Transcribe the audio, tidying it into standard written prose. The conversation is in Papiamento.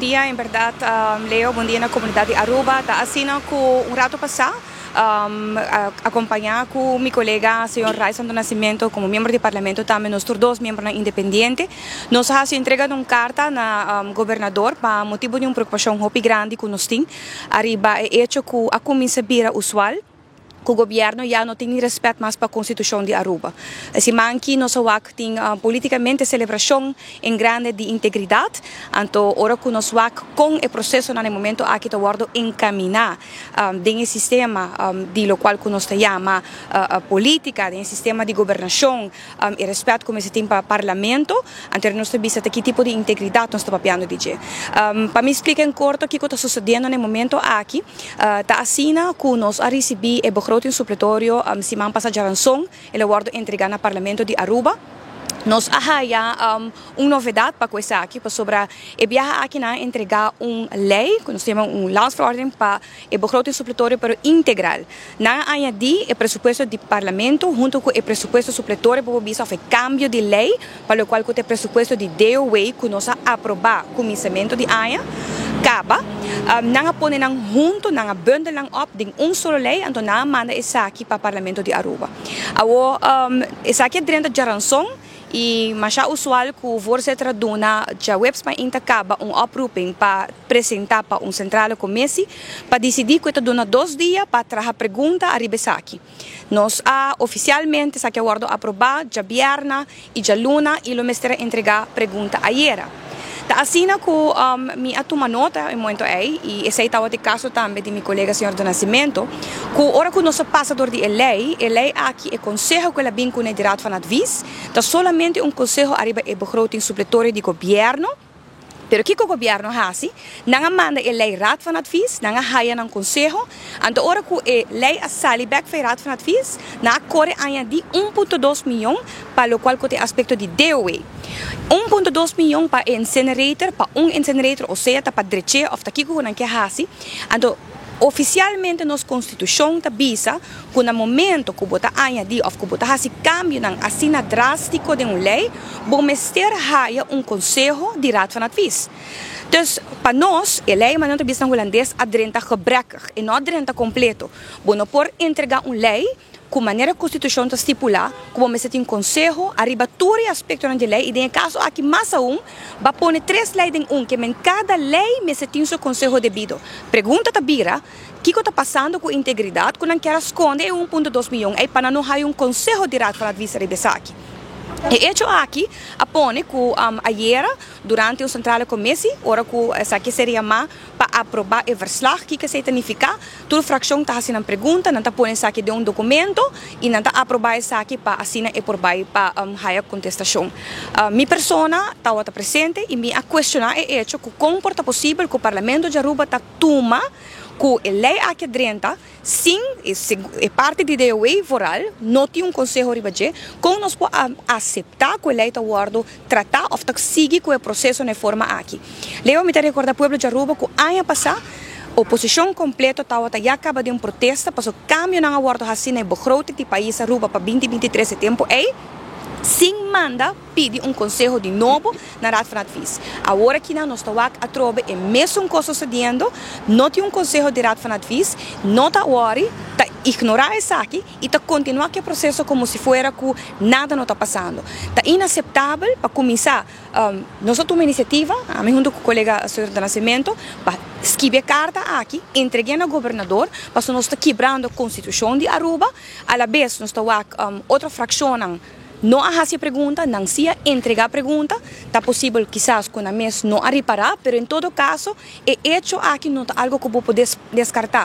Bon dia, en berdad, Leo, bon dia na comunidad di Aruba. Ta asina cu un rato pasa, acompaña cu mi colega señor Ryçond do Nascimento como miembro di Parlamento tambe, nos dos miembro independiente. Nos a haci entrega di un carta na gobernador pa motibo di un preocupacion hopi grandi cu nos tin ariba e hecho cu a cuminsa bira usual cu gobierno ya no tin respet mas pa Constitucion di Aruba. Asina cu nos wak tin politicamente celebracion en grande di integridad, anto ora cu nos wak con e proceso na momento aki ta wordo encamina den sistema di locual cu nos yama politica, den sistema di gobernacion y respet cu tin pa Parlamento, anto nos bisa ki tipo di integridad nos ta papiando di dje. Pa mi splica en corto kico ta sucediendo na e momento aki, ta asina cu nos a ricibi e begroting supletorio siman pasa diaranson, el a wordo entrega na Parlamento di Aruba. Nos a haya un novedad pa cu esaki, pasobra e biaha aki nan a entrega un ley, cu nos yama un landsverordening pa e begroting supletorio, pero integral. Nan a añadi e presupuesto di Parlamento hunto cu e presupuesto supletorio pa bisa of cambio di ley, pa locual cu e presupuesto di DOW cu nos a aproba cuminsamento di aña caba. Nan a pone nan hunto, nan a bundel nan op den un solo ley, anto nan a manda esaki pa Parlamento di Aruba. Awo esaki a drenta diaranson y masha usual cu voorzitter a duna diahuebs mainta caba un oproeping pa presenta pa un centrale commissie pa dicidi cu ta duna 2 dia pa traha pregunta ariba esaki. Nos a oficialmente esaki a wordo aproba diabierna y dialuna y lo mester entrega pregunta ayera. Ta asina cu mi a tuma nota e momento ey y esey tabata e caso tambe di mi colega señor do Nascimento, cu ora cu nos pasa door di e ley aki, e conseho cu el a bin cu e Raad van Advies, ta solamente un conseho ariba e begroting supletorio di gobierno. Pero kico gobierno a haci? Nan a manda e ley Raad van Advies, nan a haya nan conseho, anto ora cu e ley a sali back for Raad van Advies, nan a core añadi 1.2 miyon pa locual cu e aspecto di DOW. 1.2 miyon pa incinerator, pa un incinerator, o sea, pa drecha of ta kico nan kier hasi. Anto oficialmente nos Constitucion ta bisa cu na momento cu bo ta añadi of cu bo ta hasi cambio nan asina drastico den un ley, bo mester haya un conseho di Raad van Advies. Dus pa nos, e ley manera bisa na Hulandes a drenta gebrekkig y no a drenta completo. Bo no por entrega un ley cu manera Constitucion ta stipula, cu mester tin conseho ariba tur aspecto di ley y den caso aki mas aun, bo a pone tres ley den un, kiermen cada ley mester tin su conseho debido. Pregunta ta bira, kico ta pasando cu integridad, cu nan kier sconde e 1.2 miyon, y pa no haya un conseho di Raad van Advies ariba esaki? E hecho aki a pone cu ayera, durante e centrale commissie, ora cu esaki ser yama pa aproba e verslag, kico esey ta significa? Tur fraccion ta haciendo pregunta, nan ta pone esaki den un documento y nan ta aproba esaki pa asina e por bay pa haya contestacion. Mi persona tabata presente y mi a cuestiona e hecho cu con por ta posibel cu Parlamento di Aruba ta tuma cu e ley aki drenta sin e parti di DOW vooral no tin un conseho riba dje, con nos por acepta cu e ley ta wordo trata of ta sigui cu e proceso na forma aki. Leo, mi ta recorda pueblo di Aruba cu aña pasa oposicion completo tabata ya caba den un protesta paso cambio nan a wordo haci na begroting di pais Aruba pa 2023 tempo ey sin manda pidi un conseho di nobo na Raad van Advies. Awor aki nos ta wak atrobe e mesun cos sucediendo, no tin un conseho di Raad van Advies, no ta worry, ta ignora esaki y ta continua cu e proceso como si fuera cu nada no ta pasando. Ta inaceptabel. Pa cuminsa, nos a tuma iniciativa, ami hunto cu e colega señor do Nascimento, pa skirbi carta aki, entrega na gobernador, pa nos ta kibrando Constitucion di Aruba, a la vez nos ta wak otro fraccion no a haci pregunta, nan si a entrega pregunta, ta posibel kisas cu nan mes no a ripara, pero en todo caso, e hecho aki no ta algo cu bo por descarta.